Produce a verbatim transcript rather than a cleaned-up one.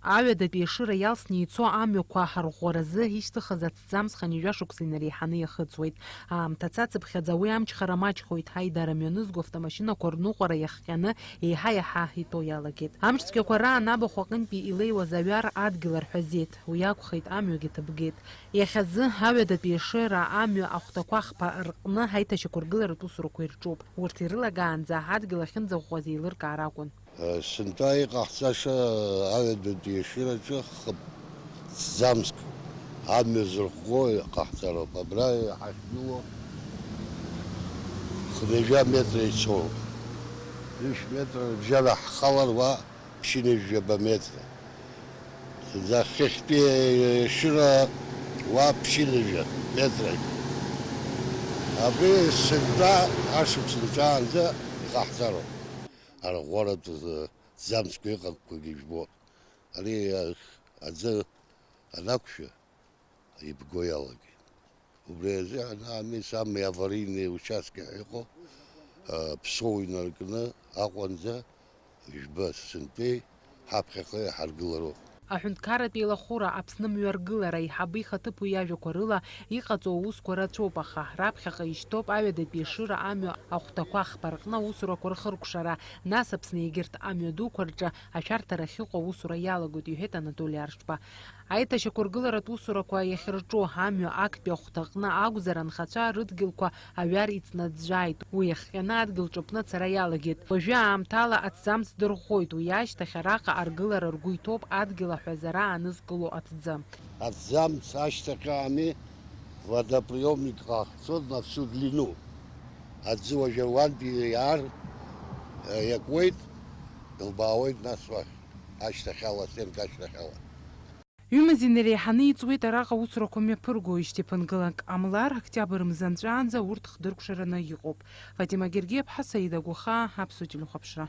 Аҩадатәи Ешыра иалсны ицо амҩақәа ҳарӷәӷәаразы ишьҭыхыз аҭӡамц хынҩажәа шықәса инареиҳаны иахыҵуеит. Аамҭа цацыԥхьаӡа уи амчхара маҷхоит, аидара мҩанызго автомашьынақәа рныҟәара иахҟьаны еиҳа-еиҳа итәо иалагеит. Амш цәгьақәа раан абахә аҟынтәи илеиуаз аҩар адгьыл арҳәазеит, уи акәхеит, амҩагьы ҭыбгеит. Иахьазы Аҩадатәи Ешыра амҩа ахәҭақәа хԥа рҟны аиҭашьақәыргыларатә усурақәа ирҿуп. Урҭ ирылагаанӡа адгьыл ахьынӡаӷәӷәаз еилыркаар акәын. Сынтәа иҟаҳҵаша Аҩадатәи Ешыраҿы хыԥ ҭӡамцк амҩа зырӷәӷәо иҟаҳҵароуп. Абра ҳахьгылоу хынҩажәа метра ицоуп. Ҩышә метра рыбжьара ҳхалар уа ԥшьынҩажәаба метра. Зынӡа хыхьтәи Ешыра уа ԥшьынҩажәа метрак. Абри сынтәа ашықәс нҵәаанӡа иҟаҳҵароуп. Арӷәӷәаратә ҭӡамцқәа иҟақәагьы жәбоит. Ари аӡы анақәшәа, ибго иалагеит. Убри азыҳәан ами самый аварийный участки ҳәа иҟоу, а, Ԥсоу инаркны Аҟәанӡа, ижәба, сынтәеи ҳаԥхьаҟа иҳаргылароуп. Аҳәынҭқарратә еилахәыра Аԥсны мҩаргылара аиҳабы ихаҭыԥуаҩ иажәақәа рыла иҟаҵоу аусқәа рацәоуп, аха раԥхьаҟа ишьҭоуп Аҩадатәи Ешыра амҩа ахәҭақәа хԥа рҟны аусурақәа рхыркәшара, нас Аԥсны егьырҭ амҩа дуқәа рҿы ашәарҭара ахьыҟоу аусура иалагоит, иҳәеит Анатоли Аршба. Аиҭашьақәыргыларатә усурақәа иахьырҿу амҩа актәи ахәҭаҟны акәзар, анхацәа рыдгьылқәа аҩар иҵнаӡәӡәааит. Уи иахҟьаны адгьыл ҿыпны ацара иалагеит. Уажәы аамҭала аҭӡамц дырӷәӷәоит, уи ашьҭахь араҟа аргылара ргәы иҭоуп адгьыл аҳәазара аанызкыло аҭӡы. Аҭӡамц ашьҭахь ами водоприёмник ҟаҳҵон на всю длину. Аӡы уажәы уантәи иаар, иакуеит, илбаауеит нас уахь, ашьҭахьала, стенк ашьҭахьала. Ҩымзи инареиҳаны иҵуеит араҟа аусурақәа мҩаԥыргоижьҭеи ԥынгылак ҟамлар, октиабр мза нҵәаанӡа урҭ хдыркәшараны иҟоуп. Фатима Гергиаԥҳа, Саида Гәахаа, Аԥсуа телехәаԥшра.